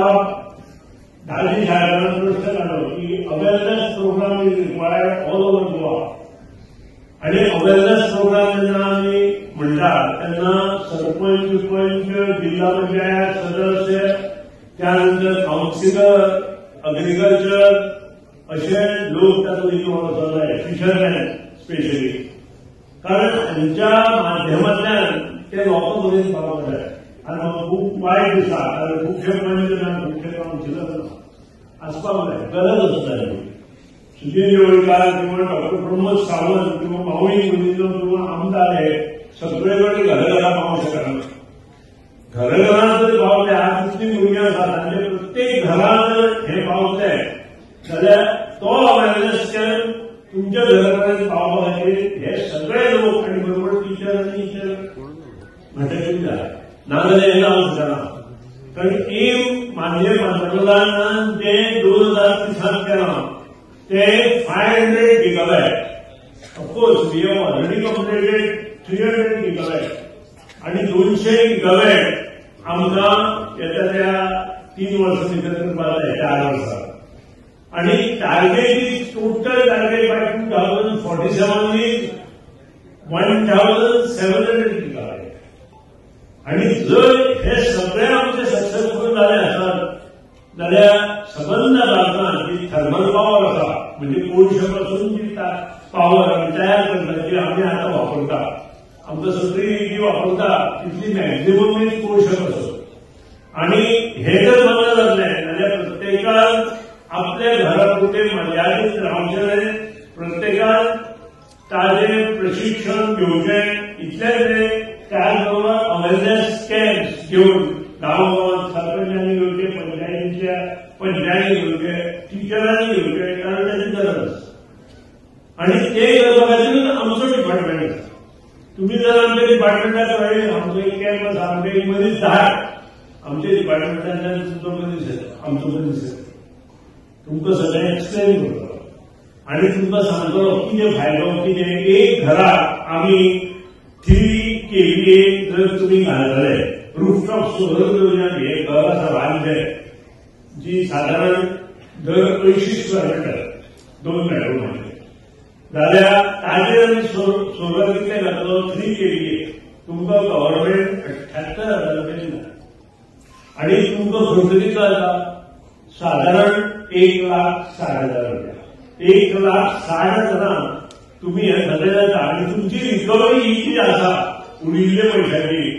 बाब दाजी साहेबांना प्रश्न काडलो की awareness programme is required all over Goa. आणि अवेअरनेस प्रोग्राम जेन्ना आमी म्हणटा तेन्ना सरपंच, पंच, जिल्हा पंचायत सदस्य, त्यानंतर कावन्सिलर, अग्रिकल्चर अशे लोक तातूंत इन्वॉल्व आसपाक जाय, फिशरमॅन स्पेशली, कारण हांच्या माध्यमांतल्यान ते लोकां मेरेन पावपाक जाय. आनी म्हाका खूब वायट दिसता कारण खुबशे पंच ना, खुबशे कावन्सिलर ना, आसपाक जाय, गरज आसता. सुधीर येवळकार किंवा डॉक्टर प्रमोद सावंत किंवा मावळी मुनिंदो किंवा आमदार हे सगळे कडेन घराघरा पावंक शकना. घराघरांत जर पावले, आज जितली भुरगीं आसा तांचे प्रत्येक घरांत जर हे पावतले जाल्यार तो अवेरनेस कॅम्प तुमच्या घरा कडेन पावपा खातीर हे सगळे लोक आनी बरोबर टिचर आनी टिचर म्हणटा जाय, नाजाल्यार हें जावंक शकना. कारण एम माननीय पंतप्रधानान जें 2030 केलां ते 500 gigawatt. Of course we have already completed 300 gigawatt आनी 200 गिगावॅट आमकां येता त्या 3 वर्सां भितर करपाक जाय, 4 वर्सां. आनी target is total target by 2047 is 1700 gigawatt. आनी जर हे सगळे आमचे सक्सेसफूल जाले आसत जाल्यार सबंद भारतांत जी थर्मल पावर आसा, म्हणजे कोळशे पासून जी पावर आमी तयार करता, जी आमी आतां वापरता, आमकां सगळी जी वापरता तितली मॅक्झिमम is कोळशे पासून. आनी हे जर बंद जातलें जाल्यार प्रत्येकान आपल्या घरा पुरतें मर्यादीत रावचें न्हय, प्रत्येकान ताजें प्रशिक्षण घेवचें, इतलेंच न्हय त्याच बरोबर अवेरनेस कॅम्प्स घेवन गांवागांवांत सरपंचांनी घेवचे, पंचायतीच्या पंचायती घेवचे, टिचरांनी घेवचे, कारण ताची गरज आसा. आनी ते करपा खातीर आमचो डिपार्टमेंट आसा. तुम्ही जर आमच्या डिपार्टमेंटाक कळ्ळें, आमचो एक कॅम्प आसा, आमचे एक मनीस धाड, आमच्या डिपार्टमेंटांतल्यान तुमचो मनीस येता, आमचो मनीस येता, तुमकां सगळें एक्सप्लेन करतलो आनी तुमकां सांगतलो कितें फायदो, कितें. एक घराक आमी 3 kVA जर तुमी घालतले रुफटॉप सोलर योजना, हे घर आसा बांदचें जी सादारण दर 80 स्क्वेअर मिटर 2 बेडरूमाचें जाल्यार ताजेर आमी सोलर कितले घातलो 3 kVA, तुमकां गव्हर्मेंट 78,000 रुपया दिता आनी तुमकां खर्च कितलो जाता सादारण 1,60,000 रुपया. 1,60,000 तुमी हें सगळें जाता आनी तुमची रिकवरी ही जी आसा उरिल्ले पयशाची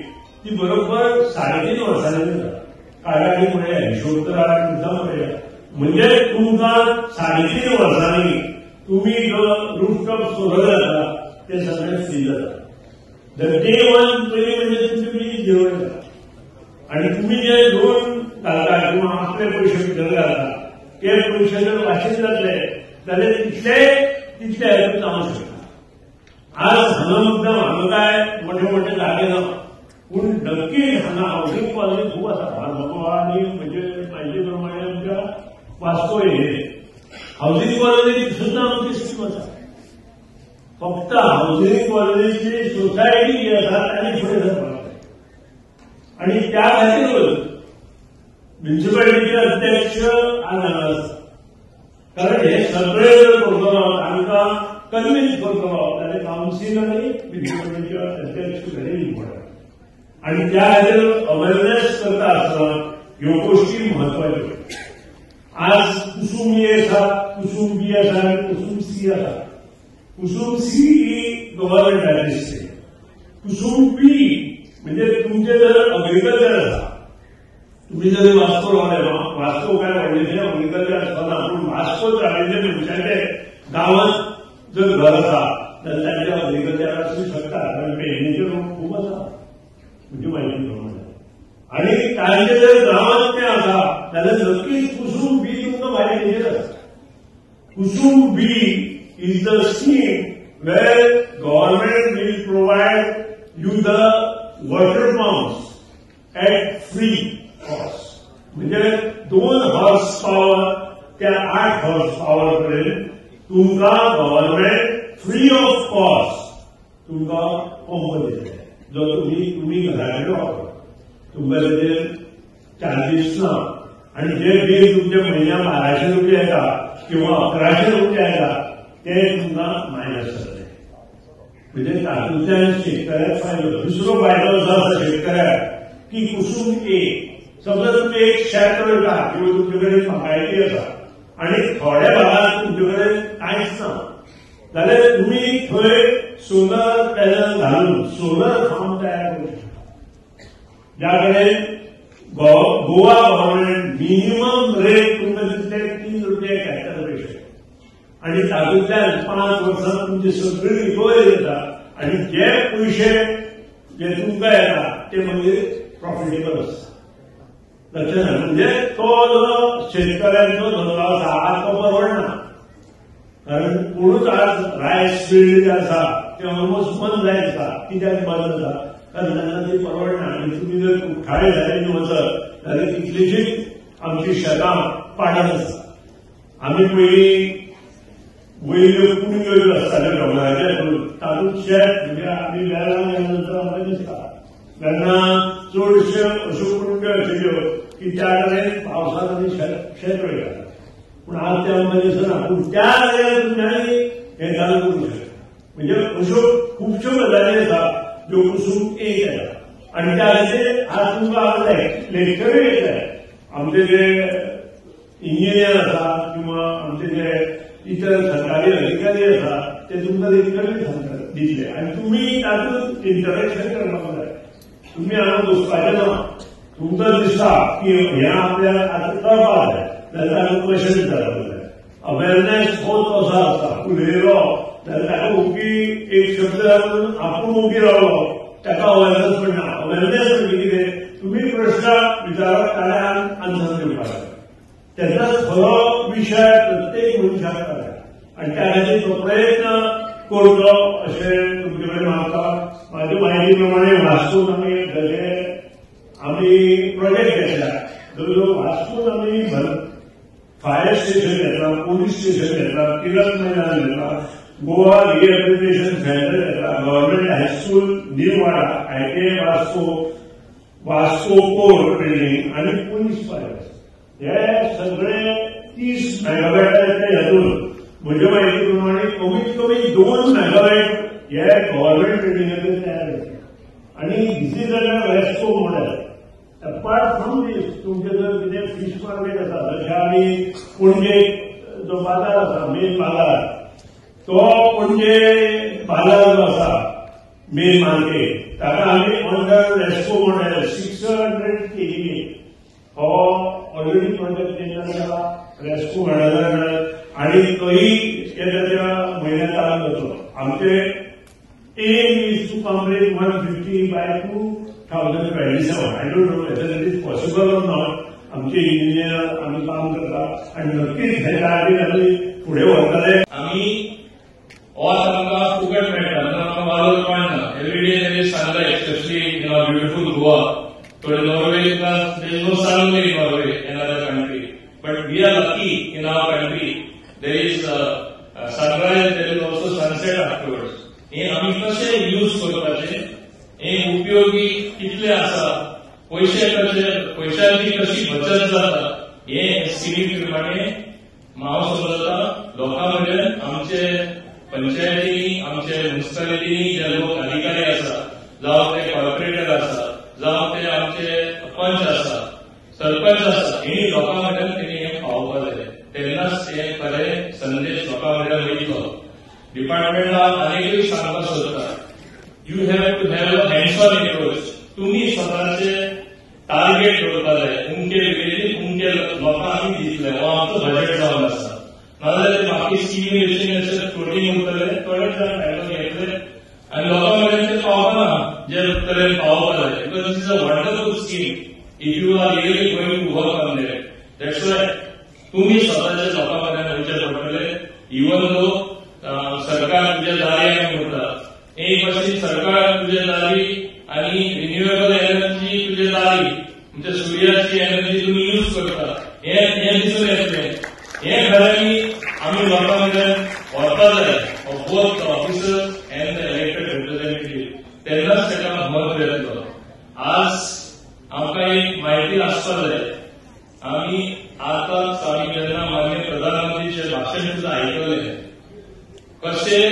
ती बरोबर 3.5 वर्सांनी जाता. काळांनी पळया, हिशोब तर आनी मुद्दाम पळया, म्हणजे तुमकां 3.5 वर्सांनी तुमी जो रुफटॉप सोलर जाता ते सगळें फ्री जाता. The day one पयलीं म्हणजे तुमची बिल झिरो जाता आनी तुमी जे लोन घालता किंवा आपले पयशे भितर घालता ते पयशे जर वाशीन जातले जाल्यार तितले तितले हेतून जावंक शकता. आज हांगा मुद्दाम हांगा काय मोठे मोठे जागे ना, पूण नक्कीच हांगा हावसिंग कॉलनी खूब आसा. फार्मागोवा आनी म्हणजे म्हायती प्रमाणे आमच्या वास्को एरियेत हावसिंग कॉलनी सुद्दां आमची स्कीम आसा. फक्त हावसिंग कॉलनीची सोसायटी जी आसा तांणी फुडें सरपाक जाय आनी त्या खातीरूच म्युनिसिपालिटीचे अध्यक्ष आज हांगा आसा. कारण हे सगळे जर करतलो तांकां कन्विन्स करतलो जाल्यार कावन्सील आनी म्युनिसिपालिटीचे अध्यक्ष व्हेरी इम्पॉर्टंट. आनी त्या खातीर अवेरनेस करता आसतना ह्यो गोश्टी म्हत्वाच्यो. आज कुसूम ए आसा, कुसूम बी आसा आनी कुसूम सी आसा. कुसूम सी ही गव्हर्मेंटाची स्कीम, कुसूम बी म्हणजे तुमचें जर अग्रिकल्चर आसा, तुमी जरी वास्को रावले, वास्को काय व्हडलेशें अग्रिकल्चर आसना, पूण वास्को राविल्ले मनशाचे गांवांत जर घर आसा जाल्यार तांचे अग्रिकल्चर आसूं शकता, कारण पेडणेचे लोक खूब आसा म्हणजे म्हायती प्रमाणे. आनी तांचे जर गांवांत तें आसा जाल्यार नक्कीच कुसूम बी तुमकां भायर घेवचें आसा. Kusum B is the scheme where government will provide you the water pumps at free cost. म्हणजे 2 हॉर्स पॉवर त्या 8 हॉर्स पॉवर पर्यंत तुमकां गव्हर्मेंट फ्री ऑफ कॉस्ट तुमकां पंप दितले, जो तुमी घरा कडेन वापरा, तुमकां ताजेर चार्जीस ना. आणि जे बील तुमचे म्हयन्या 1200 रुपया येता किंवा 1100 रुपया येता ते तुमकां मायनस जातले. म्हणजे तातूंतल्यान शेतकऱ्याक फायदो. दुसरो फायदो असो आसा शेतकऱ्याक की कुसूम एक समजा तुमी एक शेत रोयता किंवा तुमचे कडेन बागायती आसा आनी थोड्या भागात तुमचे कडेन कांयच ना जाल्यार तुमी थंय सोलर पॅनल घालून सोलर फार्म तयार करूं शकता. ज्या कडेन गोवा गव्हर्नमेंट मिनिमम रेट तुमकां दितले 3 रुपया हेक्टर पयशे आनी तातूंतल्यान 5 वर्सां तुमची सगळी रिकवरी जाता आनी जे पयशे जे तुमकां येता ते मागीर प्रॉफिटेबल आसता. लक्षात म्हणजे तो जो शेतकऱ्यांचो धंदो आसा आज तो परवडना, कारण कोणूच आज रायस फिल्ड जे आसा ते ऑलमोस्ट बंद जायत आसा. कित्याक बंद जाता? कारण त्यांना ती परवडना. आनी तुमी जर कुठ्ठाळे सायडीन वचत जाल्यार कितलीशीच आमची शेतां पाडत आसा. आमी पयलीं वयल्यो कुणग्यो ज्यो आसताल्यो दोंगराचे तातूंत शेत म्हणजे आमी वेर्णा गेल्या नंतर आमकां दिसता तेन्ना चडश्यो अश्यो कुणग्यो आशिल्ल्यो की त्या कडेन पावसांत आमी शेत रोयताले. पूण आज ते आमकां दिसना. पूण त्या जाग्यार तुमच्यांनी हें चालू करूंक शकता. म्हणजे अश्यो खुबश्यो गजाली आसा ज्यो कुसूम एक येता आनी त्या खातीर आज तुमकां हांव लेक्चरूय येतले. आमचे जे इंजिनियर आसा किंवा आमचे जे इतर सरकारी अधिकारी आसा ते तुमकां लेक्चरूय सांगता दितले आनी तुमी तातूंत इंटरेक्शन करपाक जाय. तुमी हांगा बसपाचें ना. तुमकां दिसता की हें आपल्याक आतां कळपाक जाय जाल्यार ताका क्वेशन विचारपाक जाय. अवेरनेस होच असो आसता, उलयलो जाल्यार ताका ओगी एक शब्द घालून आपूण ओगी रावलो ताका अवेरनेस पडना. अवेरनेस म्हणजे कितें? तुमी प्रश्न विचारप ताणें आन्सर दिवपाक जाय. तेन्नाच खरो विशय प्रत्येक मनशाक कळटा आनी त्या खातीर तो प्रयत्न करचो अशें तुमचे कडेन मागता. म्हाजे म्हायती प्रमाणे वास्कोन आमी जशे आमी प्रोजेक्ट घेतल्या जवळ वास्कोन आमी फायर स्टेशन घेतला, पोलीस स्टेशन घेतला, टिळक मैदान घेतला, गोवा रिहॅबिलिटेशन सेंटर घेतला, government high school Nirwada, ITI Vasco, Vasco court building आनी पोलीस पॅलेस हे सगळे 30 मेगावॅटाच्या हातून म्हजे म्हायती प्रमाणे कमीत कमी 2 मेगावॅट हे गव्हर्नमेंट बिल्डिंगाचेर तयार जाता. आनी this is a RESCO model. Apart from this तुमचे जर कितें फीश मार्केट आसा जशें आमी पणजे जो बाजार आसा मेन बाजार तो पणजे बाजार जो आसा मेन मार्केट ताका आमी अंडर रेस्को मॉडेल 600 केव्ही हो ऑलरेडी प्रोजेक्ट टेंडर केला रेस्को मॉडेलान आनी तोय येत्या त्या म्हयन्यात चालू जातलो. आमचे aim is to complete 150 by 2027. I don't know whether it is possible or not. आमचे इंजिनियर आमी काम करता आनी नक्कीच हेच्या खातीर आमी फुडें व्हरतले. आमी वत आमकां फुकट मेळटा, आमकां वालोर मेळना. Every day there is sunlight, especially in our beautiful Goa. But Norway, there is no sun in Norway and other country. But we are lucky in our country. There is sunrise, there is also sunset afterwards. हे आमी कशें use करपाचें, हे उपयोगी कितले आसा, पयशे कशे, पयशांची कशी बचत जाता, हे स्किमी प्रमाणे हांव समजता लोकां मेरेन आमचे पंचायतींनी, आमचे म्युनिसिपालिटींनी जे लोक अधिकारी आसा, जावं ते कॉर्पोरेटर आसा, जावं ते आमचे पंच आसा, सरपंच आसा, हेणी लोकां मेरेन तेणी हें पावोवपाक जाय. तेन्नाच ते खरें संदेश लोकां मेरेन वयतलो. डिपार्टमेंटा आनीकूय सांगपाक सोदता, you have to have a hands on approach. तुमी स्वताचे टार्गेट दवरपाक जाय. उमके विलेजीन उमके लोकांक आमी दितले हो आमचो बजेट जावन आसा. नाजाल्यार बाकी स्किमी अशें अशें फ्लोटींग उरतले, थोडे जाण फायदो घेतले आनी लोकां मेरेन ते पावपाना जे तरेन पावोवपाक जाय. Because this is a wonderful scheme if you are really going to work on that. That's why तुमी स्वताचे लोकां मेरेन वयचें पडटलें. इवन दो सरकार तुज्या दारी आनी उरता, एक भाशेन सरकार तुज्या दारी आनी रिन्युएबल एनर्जी तुज्या दारी, म्हणजे सुर्याची एनर्जी तुमी यूज करता, हें दिसून येतलें. हें खऱ्यांनी आमी लोकां मेरेन व्हरपा जाय, both the officers and the elected representative. तेन्नाच ताका म्हत्व येतलो. आज आमकां एक म्हायती आसपाक जाय. आमी आता आमी जेन्ना माननीय प्रधानमंत्रीचे भाशण सुद्दां आयकलें कशें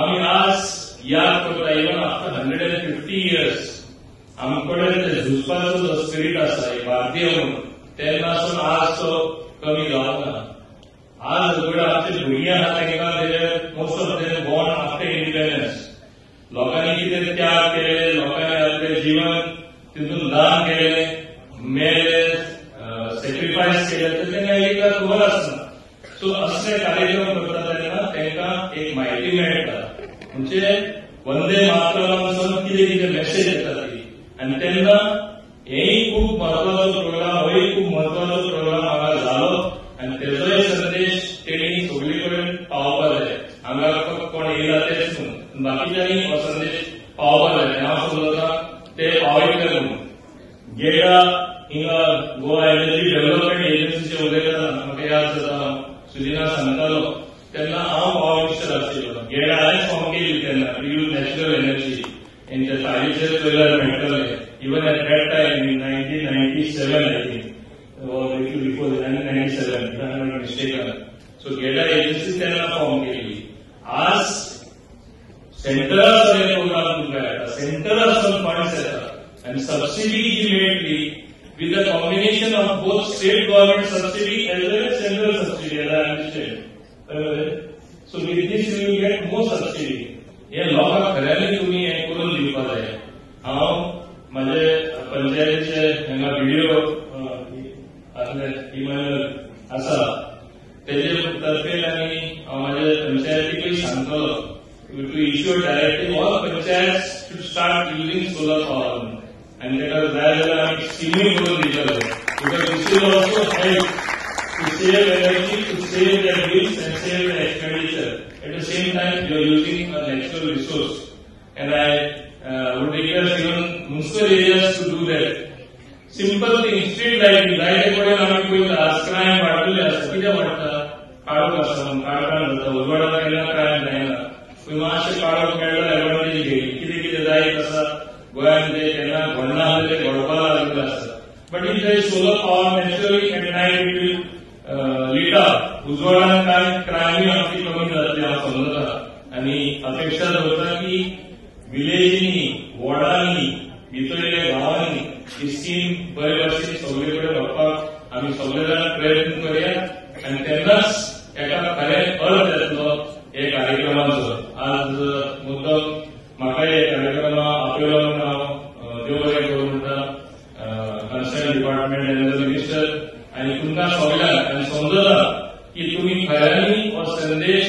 आमी आज याद करता इवन आफ्टर 150 इयर्स आमचे कडेन ते झुजपाचो जो स्पिरीट आसा भारतीय म्हणून तेन्नासून आज तो कमी जावंक ना. आज कडेन आमचे भुरगीं आसा तांकां most of them born after independence. लोकांनी कितें त्याग केले, लोकांनी आपलें जीवन तितून दान केलें, मेले, सॅक्रिफायस केले, तर तांकां एकदां खबर आसना. सो असले कार्यक्रम करता तेन्ना तांकां एक म्हायती मेळटा, म्हणजे वंदे मातरम कितें कितें मेसेज येता ती. आनी तेन्ना हेय खूब म्हत्वाचो प्रोग्राम, होय खूब म्हत्वाचो प्रोग्राम हांगा जालो आनी तेजोय संदेश तेणी सगळे कडेन पावोवपा जाय. हांगा फक्त कोण येयला तेच न्हू, बाकीच्यांनी हो संदेश पावोवपा जाय. हांव समजता ते पावयतले म्हणून. गेडा हिंगा गोवा एनर्जी डेव्हलपमेंट एजन्सीचे उलयतना म्हाका याद जाता, सुदिना सांगतालो तेन्ना हांव पावर मिनिस्टर आशिल्लो. गेडा हांवें फॉर्म केली तेन्ना टू यूज नॅचरल एनर्जी तेंच्या फायलीचेर पळयल्यार मेळटलें. Even at that time in 1997 I think, or little before 1997 if I am not mistaken. So GEDA agency तेन्ना फॉर्म केली. आज सेंटरासून हे प्रोग्राम तुमकां येता, सेंटरासून फंड्स येता आनी सबसिडी जी मेळटली with a combination of both state government subsidy as well as central subsidy, as I understand. So with this you will get more subsidy. हे लोकांक खऱ्यांनी तुमी हें करून दिवपा जाय. हांव म्हाजे पंचायतीचे हांगा व्हिडिओ आसले इमानुएल आसा तेजे तर्फेन आनी हांव म्हाजे पंचायतीकूय सांगतलो to issue directive all panchayat to start using solar power. आनी ताका जाय जाल्यार आमी स्किमूय करून दितले, because this will also help to save energy, to save their bills and save the expenditure. At the same time you are using a natural resource. And I would request even municipal areas to do that. Simple thing, street lighting. जायते कडेन आमी पळयता आज crime वाडटले आसा. कितें वाडटा? काळोख आसा म्हणून काळखान जाता, उजवाडान केन्ना क्रायम जायना. पूण मातशें काळोख मेळ्ळो एडवांटेज घेयली, कितें कितें जायत आसा गोंयांत तें केन्ना घडना आसलें तें घडपाक लागिल्लें आसा. But if there is solar power naturally at night it will lit up. उजवाडान कांय क्रायमूय आमची कमी जातली हांव समजता. आनी अपेक्षा दवरता की विलेजींनी, वॉर्डांनी, भितरल्या गांवांनी ही स्कीम बरे भाशेन सगळे कडेन व्हरपाक आमी सगळे जाण प्रयत्न करुया आनी तेन्नाच एका खरें अर्थ येतलो हे कार्यक्रमाचो. आज मुद्दम म्हाका हे कार्यक्रमा आपयलो म्हणून हांव देव बरें करूं म्हणटा concern department and the minister आनी तुमकां सगळ्यांक. आनी समजता की तुमी खऱ्यांनी हो संदेश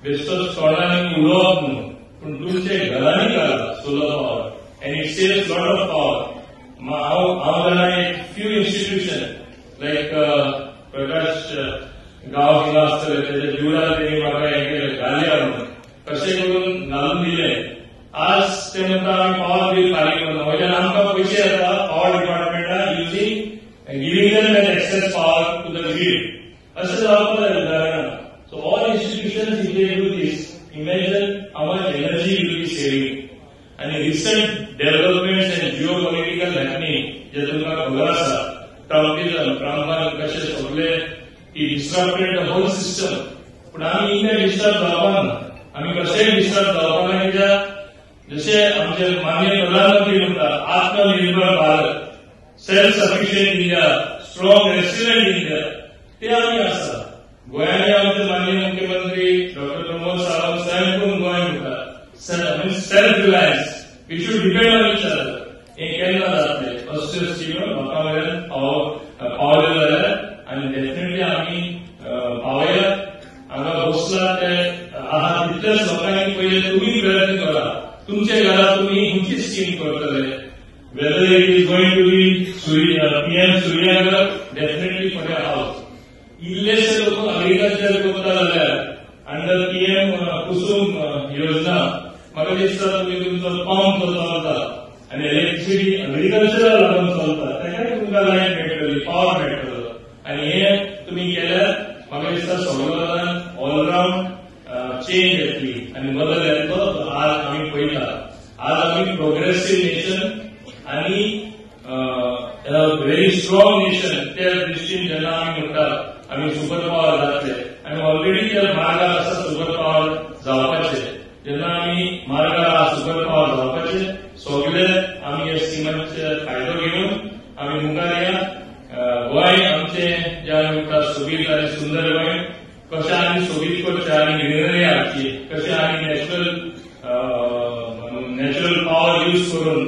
बेश्टोच तोंडांनी उलोवप न्हू, पूण तुमचे घरांनी घाला solar power and it saves lot of power. हांव जाणा एक फ्यू इन्स्टिट्यूशन लायक प्रकाश गांव हिंगा आसतले तेजे जिवडार तेणी म्हाका हें केलें घालया म्हणून कशें करून घालून दिलें. आज ते म्हणटा आमी पॉवर बील फारीक करना, वयल्यान आमकां पयशे येता power डिपार्टमेंटा using giving them that excess power to the grid. अशें जावपाक जाय उदाहरणां. So all institutions if they do this, imagine how much energy will be saving. आनी recent developments and geopolitical happening जे तुमकां खबर आसा, ट्रम्पिजम, ट्रम्पान कशें सगळे ही डिस्टर्बेड the whole system. पूण आमी इतले डिस्टर्ब जावपाक ना, आमी कशेंय डिस्टर्ब जावपाक ना. कित्याक जशें आमचे माननीय प्रधानमंत्री म्हणटा आत्मनिर्भर Bharat, self sufficient India, strong resilient India, ते आमी आसा. गोंयांनी आमचे माननीय मुख्यमंत्री डॉक्टर प्रमोद सावंत स्वयं करून गोंय म्हणटा self reliance, we should depend on each other. हें केन्ना जातलें असल्यो स्किम्यो लोकां मेरेन पावल्यो जाल्यार आनी डेफिनेटली आमी पावया. हांगा बसला ते आहा तितल्याच लोकांनी पयले तुमी प्रयत्न करा, तुमच्या घरा तुमी खंयची स्कीम करतले, whether it is going to be PM Suryaghar, definitely for your house. इल्लेशे लोक अग्रिकल्चर करता जाल्यार अंडर पीएम कुसुम योजना म्हाका दिसता तुमी तुमचो पंप जो चलता आनी इलेक्ट्रिसिटी अग्रिकल्चराक लागून चलता ताकाय तुमकां लायट मेळटली, पावर मेळटलो. आनी हे तुमी केल्यार म्हाका दिसता सगळ्यान ऑलरावंड चेंज येतली आनी बदल येतलो. आज आमी पळयता, आज आमी प्रोग्रेसीव नेशन आनी व्हेरी स्ट्रॉंग नेशन त्या दृश्टीन दृश्टीन जेन्ना आमी म्हणटात आमी सुपर पावर जातले, आमी ऑलरेडी त्या मार्गार आसा सुपर पावर जावपाचे. जेन्ना आमी मार्गार आसा सुपर पावर जावपाचे, सगळे आमी ह्या स्किमांचे फायदो घेवन आमी मुखार या. गोंय आमचे जे आमी म्हणटा सोबीत आनी सुंदर गोंय कशें आमी सोबीत करचें आनी ग्रिनरी हाडची, कशें आमी नॅचरल पावर यूज करून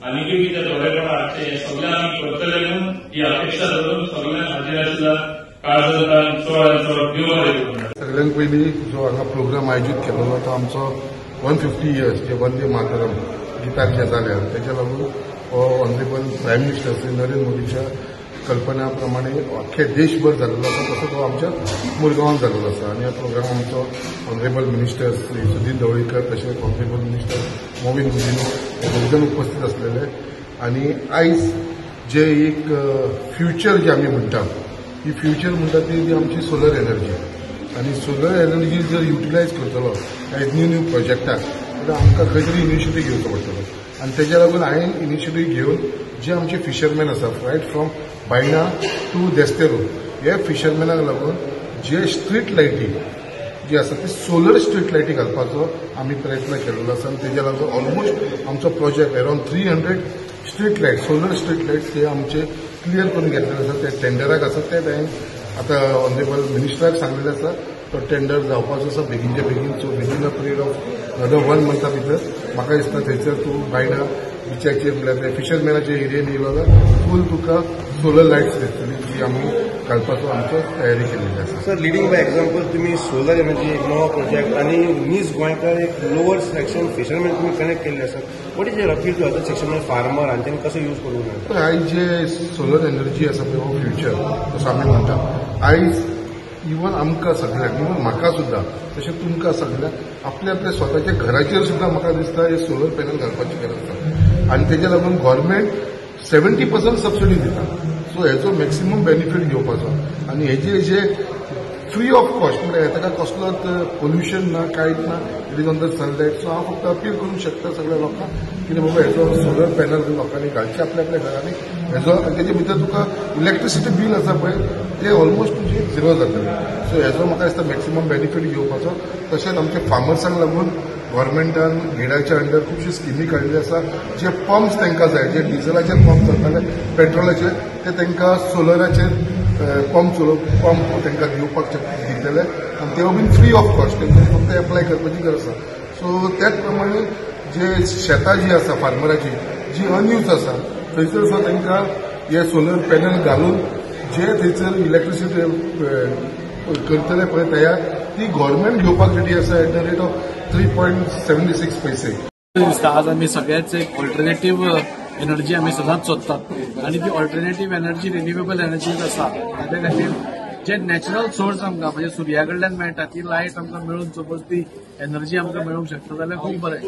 आनीकूय कितें बरेपण हाडचें, हें सगळें आमी करतले म्हणून ही अपेक्षा धरून सगळ्यांक हाजीर आशिल्ल्या काळजांतल्यान चड आनी चड देव बरें करूं. सगळ्यांत पयलीं जो हांगा प्रोग्राम आयोजीत केलेलो तो आमचो 150 इयर्स जे वंदे मातरम गिताक जे जाल्या तेच्या लागून हो honourable prime minister Shri Narendra मोदीच्या कल्पना प्रमाणे अख्खे देशभर जाल्लो आसा, तसो तो आमच्या मुरगांवांत जाल्लो आसा. आनी ह्या प्रोग्राम आमचो ऑनरेबल मिनिस्टर श्री सुदीन ढवळीकर तशेंच ऑनरेबल मिनिस्टर मोविन गुदिन्हो हे दोग जाण उपस्थित आसलेले. आनी आयज जे एक फ्युचर जे आमी म्हणटा, ही फ्युचर म्हणटा ती आमची सोलर एनर्जी. आनी सोलर एनर्जी जर युटिलायज करतलो एज न्यू न्यू प्रोजेक्टाक जाल्यार आमकां खंय तरी इनिशिएटीव घेवचो पडटलो. आनी तेज्या लागून हांवें इनिशिएटीव घेवन जे आमचे फिशरमॅन आसा right from Baina two Desterro, हे फिशरमॅनाक लागून जे स्ट्रीट लायटी जी आसा ती सोलर स्ट्रीट लायटी घालपाचो आमी प्रयत्न केलेलो आसा. आनी तेज्या लागून ऑलमोस्ट आमचो project around 300 street light, solar street light ते आमचे क्लियर करून घेतलेले आसा. ते टेंडराक आसा, ते हांवें आतां ऑनरेबल मिनिस्टराक सांगलेलें आसा, तो टेंडर जावपाचो आसा बेगीनच्या बेगीन. So within a period of another 1 मंथा भितर म्हाका दिसता थंयसर तूं बायणा बिचाचेर म्हणल्यार फिशरमॅनाच्या एरियेन येयलो जाल्यार फूल तुका सोलर लायट्स दिसतली जी आमी घालपाचो आमचो तयारी केल्ली आसा. सर, लिडींग बाय एक्झाम्पल तुमी सोलर एनर्जी एक नवो प्रोजेक्ट आनी नीज गोंयकार एक लोअर सेक्शन फिशरमॅन तुमी कनेक्ट केल्ले आसा. What is your appeal to other section farmer, हांच्यानी कसो यूज करूंक मेळटा? आयज जे सोलर एनर्जी आसा पळय हो फ्युचर असो आमी म्हणटा. आयज इवन आमकां सगळ्यांक, इवन म्हाका सुद्दां तशें तुमकां सगळ्यांक आपल्या आपल्या स्वताच्या घराचेर सुद्दां म्हाका दिसता हे सोलर पॅनल घालपाची गरज आसा. आनी तेज्या लागून गव्हर्मेंट 70% सबसिडी दिता. सो हेचो मॅक्सिमम बेनिफीट घेवपाचो आनी हेजे जे फ्री ऑफ कॉस्ट म्हणल्यार ताका कसलोच पोल्युशन ना, कांयच ना, it is on the sunlight. So हांव फक्त अपील करूंक शकता सगळ्या लोकांक की बाबा हेचो सोलर पॅनल लोकांनी घालचे आपल्या आपल्या घरांनी. हेजो आनी तेजे भितर तुका इलेक्ट्रिसिटी बील आसा पळय ते ऑलमोस्ट तुजें झिरो जातलें. सो हेजो म्हाका दिसता मॅक्सिमम बेनिफीट घेवपाचो. तशेंच आमच्या फार्मर्सांक लागून गव्हर्मेंटान गेडाच्या अंडर खुबश्यो स्किमी काडिल्ल्यो आसा. जे पंप्स तांकां जाय, जे डिझलाचेर पंप चलताले, पेट्रोलाचेर, ते तांकां सोलराचेर पंप तांकां दिवपाक दितले आनी ते बीन फ्री ऑफ कॉस्ट, तांकां फक्त एप्लाय करपाची गरज आसा. सो त्याच प्रमाणे जे शेतां जी आसा फार्मराची जी अनयूज आसा थंयसर सुद्दां तांकां हे सोलर पॅनल घालून जे थंयसर इलेक्ट्रिसिटी करतले पळय तयार ती गव्हर्मेंट घेवपाक रेडी आसा at the rate of 3.76 पैसे. दिसता आज आमी सगळ्याच एक ऑल्टरनेटीव एनर्जी आमी सदांच सोदतात आनी ती ऑल्टरनेटीव एनर्जी रिन्युएबल एनर्जी आसा. ताच्या खातीर जे नॅचरल सोर्स आमकां म्हणजे सुर्या कडल्यान मेळटा ती लायट आमकां मेळून सपोज ती एनर्जी आमकां मेळूंक शकता जाल्यार खूब बरें.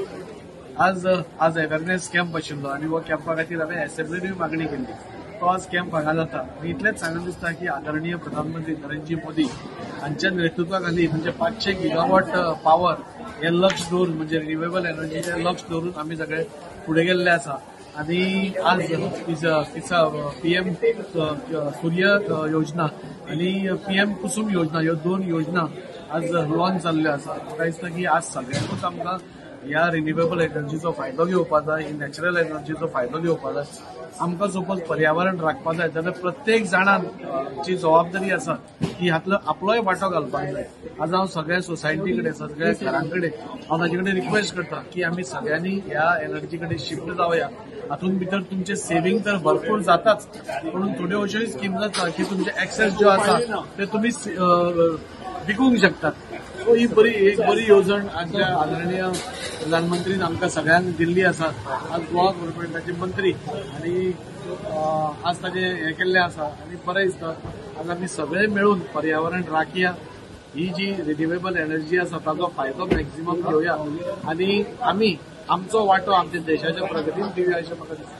आज आज अवेरनेस कॅम्प आशिल्लो आनी हो कॅम्पा खातीर हांवें एसेंब्लीनूय मागणी केल्ली. तो आज कॅम्प हांगा जाता आनी इतलेंच सांगून दिसता की आदरणीय प्रधानमंत्री नरेंद्र मोदी हांच्या नेतृत्वा खाली म्हणजे 500 गिगावॉट पावर हे लक्ष दवरून म्हणजे रिन्युएबल एनर्जीचें लक्ष दवरून आमी सगळे फुडें गेल्ले आसा. आनी आज पीएम सूर्य योजना आनी पीएम कुसुम योजना ह्यो 2 योजना आज लॉन्च जाल्ल्यो आसा. म्हाका दिसता की आज सगळ्यांकूच आमकां ह्या रिन्युएबल एनर्जीचो फायदो घेवपा जाय, ही नॅचरल एनर्जीचो फायदो घेवपा जाय. आमकां सपोज पर्यावरण राखपा जाय जाल्यार प्रत्येक जाणान जी जबाबदारी आसा की हातलो आपलोय वांटो घालपाक जाय. आज हांव सगळ्या सोसायटी कडेन, सगळ्या घरां कडेन हांव ताजे कडेन रिक्वेस्ट करता की आमी सगळ्यांनी ह्या एनर्जी कडेन शिफ्ट जावया. हातूंत भितर तुमचे सेव्हिंग तर भरपूर जाताच, पूण थोड्यो अश्योय स्किम्स आसा की तुमचे एक्सेस ज्यो आसा ते तुमी विकूंक शकतात. सो ही बरी एक बरी येवजण आमच्या आदरणीय प्रधानमंत्रीन आमकां सगळ्यांक दिल्ली आसा. आज गोवा गव्हर्मेंटाचे मंत्री आनी आज ताजें हें केल्लें आसा आनी बरें दिसता. आज आमी सगळे मेळून पर्यावरण राखया, ही जी रिन्युएबल एनर्जी आसा ताचो फायदो मॅक्झिमम घेवया आनी आमी आमचो वांटो आमच्या देशाच्या प्रगतीन दिवया अशें म्हाका दिसता.